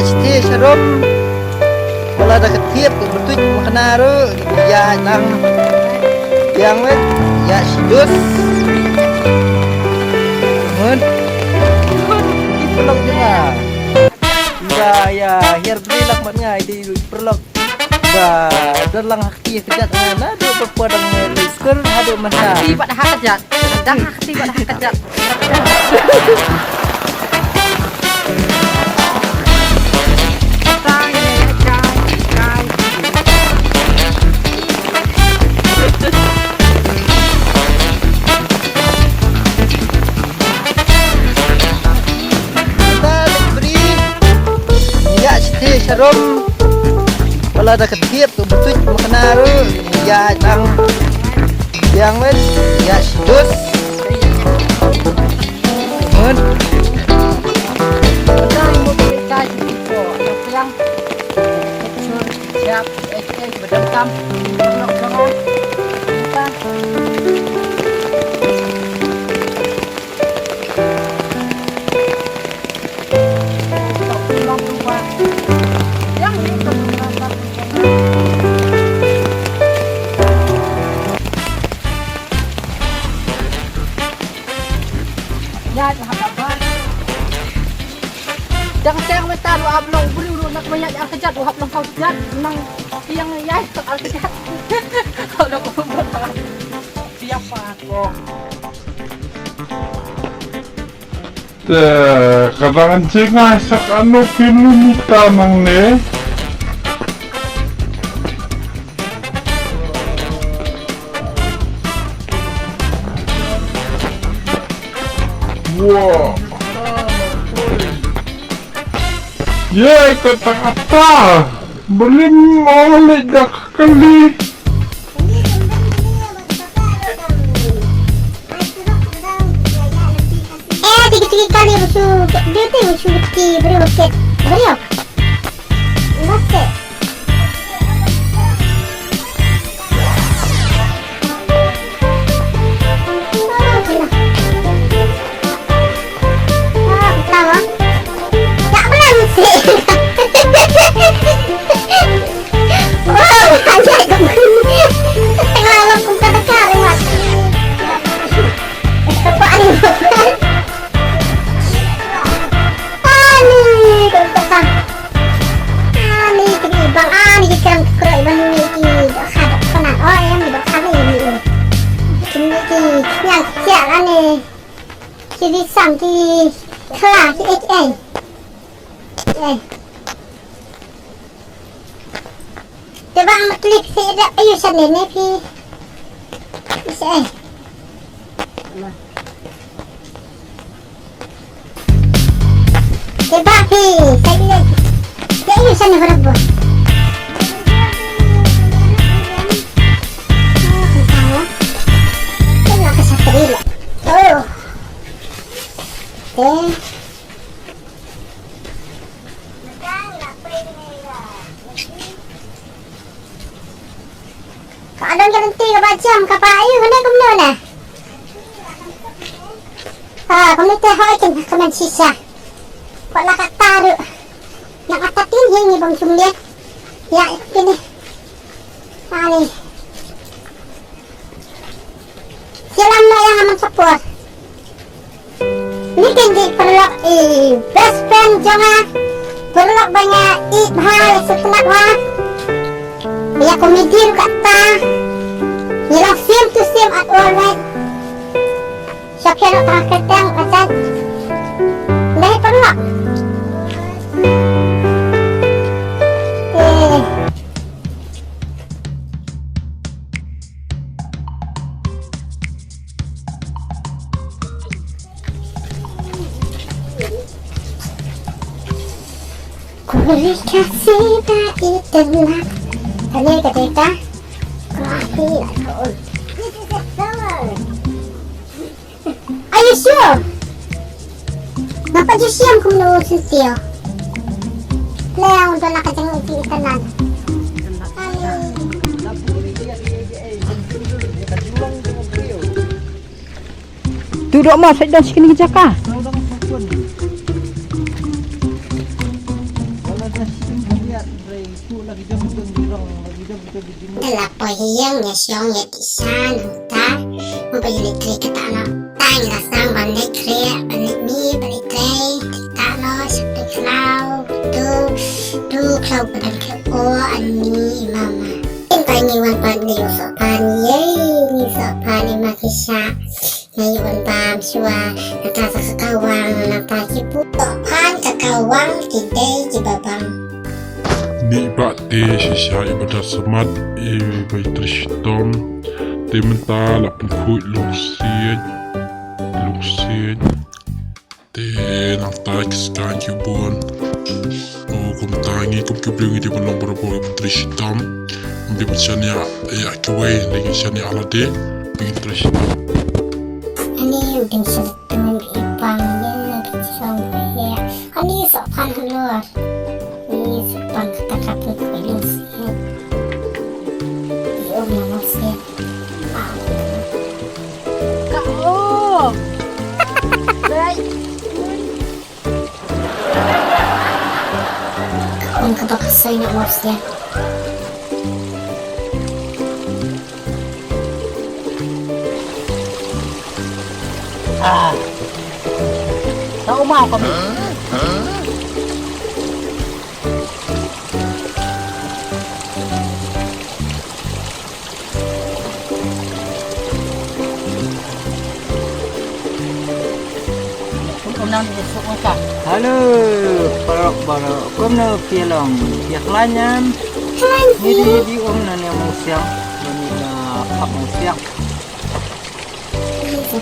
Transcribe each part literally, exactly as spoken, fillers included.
Siti sharum. Wala da ka thiep ka btut makna ruh. Ya nang. Yang wet. Ya sidus. Mun. Ki pelok dengar. Ba ya hiar beli lak mat ngai di perlok. Ba dalang hakti kejat ngai na do ba padang risker hadu masa. Hakti bad hakejat. Dah hakti bad hakejat. Ïa siti sharum. Wala da ka thiep tu btut makna ruh. Ïa tang. Yang men. Ïa sidus. Mun. Dang teng meta ruh ablong bri ruh nak maya ar kejat ruh ablong kau kejat nang tiang yai tak ar kejat. Kau dah kau buat apa? Siapa kau? Te, kadang jingah sak anu kilomita nangne. Wah. Ye, kata-kata. Beli mau le dak kali. Eh, tiki tiki kali musuh. Dia tu musuh tiki beri bukit. Beri apa? Bukit. Ani, kong tepang. Ani, kong ibang, ani, ki kerang kekerok, ibang, ni, ki, dosa, dosa, na. Oh, em, dosa, ni, ni, ni. Ki, ni, ki, nyang, sial, ani. Ki, di, sang, ki, kela, ki, eh, eh. Eh. Te ba ma klik se da ayu sa ne ne phi. Isa. Te ba phi sa ne. Te ayu sa ne hora bo. Oh. Te. Ka don ka lynti kaba jam kaba ayu kane kumno ne. Ah, kumne te hoi kin kaman shisha. Ko la ka taru. Nang ata tin hi ngi bang jumne. Ya, kini. Ani. Sialam na ïa nga man ka por. Ni ken dei paralok i best friend jong nga. Paralok ba nga i bha ïa sutnak wa. Ïa comedy ruh kata. Ngi long same to same at all, right? Sa pyrshah tang kyrteng atan. Dei paralok. Eh. Kuri kasi ba itenna. Kane ka data. Kuri. This is a seller. Are you sure? Ngapa ju siam kumno sentio? Leo dona ka jeng iti itanan. Tu dok ma sai dan sikini jaka. Te la poi ha ïing, nga shong ïa ki sha nangta. Mo ba ïa leit trei kata noh. Tang la sdang ban leit khreh, ban leit mih, ban leit trei. Kata noh, shah trei khlaw, tu, tu khlaw ban khreh o ani mama. Kin pa ngi wan pat ngi ïoh sohphan, ïei, ngi sohphan i ma ki sha. Nga ïoh ban bam shuwa, nangta sa ka kawang, nangta ki pu. Sohphan ka kawang, ki dei ki babang. Ni ba te shisha i ba da smat i ba i trei shitom. Te mynta la pynkhuid lungsiej, lungsiej. Te nangta ki skang ki bun. O kumta ngi kum ki briew ngi dei ban long barabor, ngi ban trei shitom. Ngi dei ban shaniah ïa kiwei, ngi dei ban shaniah lade. Ngi trei shitom. Ani u ding sha Tang ïa pang ïa ki shong ïa. Ani sohphan halor. Ni sohphan kata ka pun ko ilung siat. Ni ong na mo siat. Ka o. Bai. Ka ong ka ba ka sai na mo siat. Ah. Tao mau kami. Hello, paralok baroh. Kumno phi long? Phi khlaiñ em? Ngi dei, ngi dei um na ne musiang. Ngi na khap musiang. Sa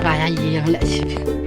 ka ya yi yang leh shi.